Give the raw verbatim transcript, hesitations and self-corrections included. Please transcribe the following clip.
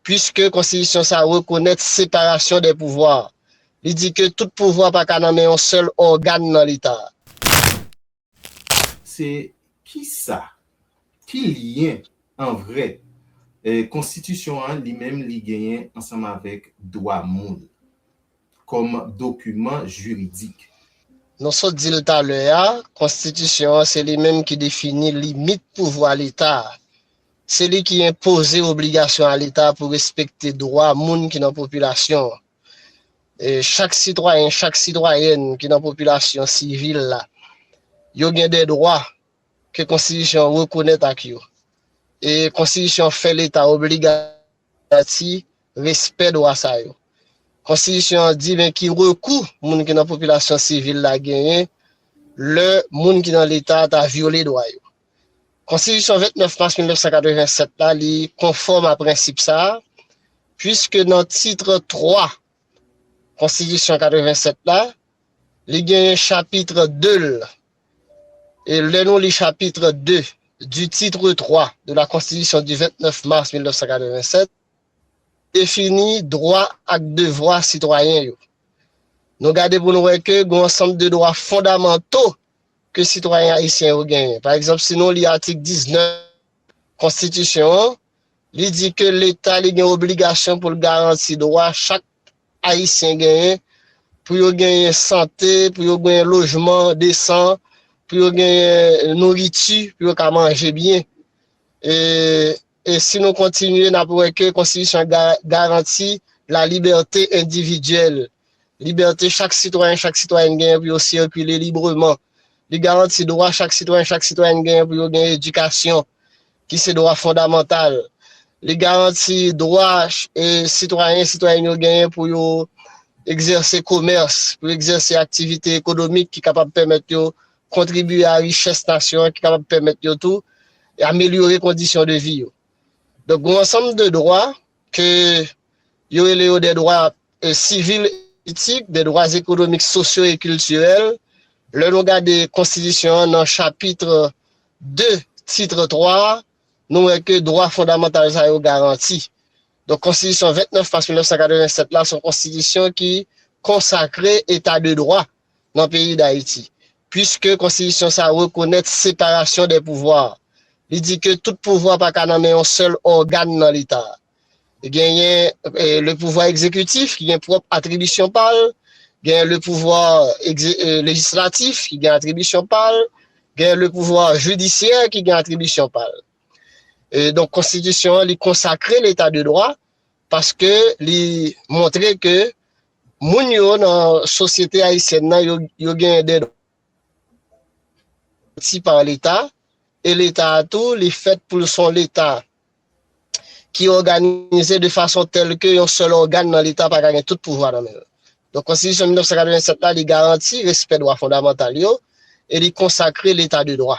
Piske konstitisyon sa rekonèt separasyon dè pouvwa. Li di ke tout pouvwa pa ka nan men yon sèl ògàn nan Leta. Se kisa, ki lyen an vrè, eh, konstitisyon an li menm li genyen ansanm avèk dwa moun kòm dokiman jiridik? Nou sot di l talè a, konstitisyon an se li menm ki defini limit pouvwa Leta a. Se li ki enpoze obligasyon a Leta pou respekte dwa moun ki nan popilasyon an. E chak sitwayen, chak sitwayèn ki nan popilasyon sivil la, yo gen de dwa ke konstitisyon an rekonèt ak yo. E konstitisyon an fè Leta obliga garanti respè dwa sa yo. Konstitisyon an di men ki rekou moun ki nan popilasyon sivil la genyen lè moun ki nan Leta ta vyole dwa yo. Konstitisyon vennèf mas mil nèf san katrevennsèt la, li konfòm a prensip sa a, puiske nan tit twa konstitisyon katrevennsèt la, li genyen chapit de l. E lè nou li chapit de du titre trois de la Constitution du vingt-neuf mars mille neuf cent quatre-vingt-sept, defini dwa ak devwa sitwayen yo. Nou gade pou nou wè ke gen yon ansanm de dwa fondamanto ke sitwayen ayisyen yo genyen. Pa egzanp, si nou li atik diznèf konstitisyon an, li di ke Leta li gen obligasyon pou l garanti dwa chak ayisyen genyen, pou yo genyen sante, pou yo genyen lojman desan, pou yo genyen nouriti, pou yo ka manje byen. E, e si nou kontinye, n ap wè ke konstitisyon an ga, garanti la liberté individuelle. Libète chak sitwayen, chak sitwayèn genyen pou yo sikile libreman. Li garanti dwa chak sitwayen, chak sitwayèn genyen pou yo gen edikasyon, ki se dwa fondamantal. Li garanti dwa e, sitwayen, sitwayèn yo genyen pou yo egzèse komès, pou yo egzèse aktivite ekonomik ki kapab pèmèt yo kontribye a richès nasyon an, ki kapab pèmèt yo tou amelyore kondisyon de vi yo. Donk, gen yon ansanm de dwa ke yo rele yo de dwa e, sivil, politik, de dwa ekonomik, sosyo e kiltirèl. Lè nou gade konstitisyon an nan chapit de, tit twa, nou wè ke dwa fondamantal sa yo garanti. Donk, konstitisyon vennèf mas mil nèf san katrevennsèt la, se yon konstitisyon ki konsakre eta de dwa nan peyi Dayiti. Piske konstitisyon sa rekonèt separasyon dè pouvwa. Li di ke tout pouvwa pa ka nan men yon sèl ògàn nan Leta. Genyen e, le pouvwa egzekitif ki gen pwòp atribisyon pa l, genyen le pouvwa egze, e, lejislatif ki gen atribisyon pa l, genyen le pouvwa jidisyè ki gen atribisyon pa l. E, donk, konstitisyon an, li konsakre leta de dwa paske li montre ke moun yo nan sosyete ayisyèn nan, yo, yo genyen de dwa ti pa leta, e leta a tou, li fèt pou l se yon leta ki òganize de fason tèl ke yon sèl ògàn nan leta pa ka gen tout pouvwa nan men l. Donk, konstitisyon mil nèf san katrevennsèt la, li garanti respè dwa fondamantal yo e li konsakre leta de dwa.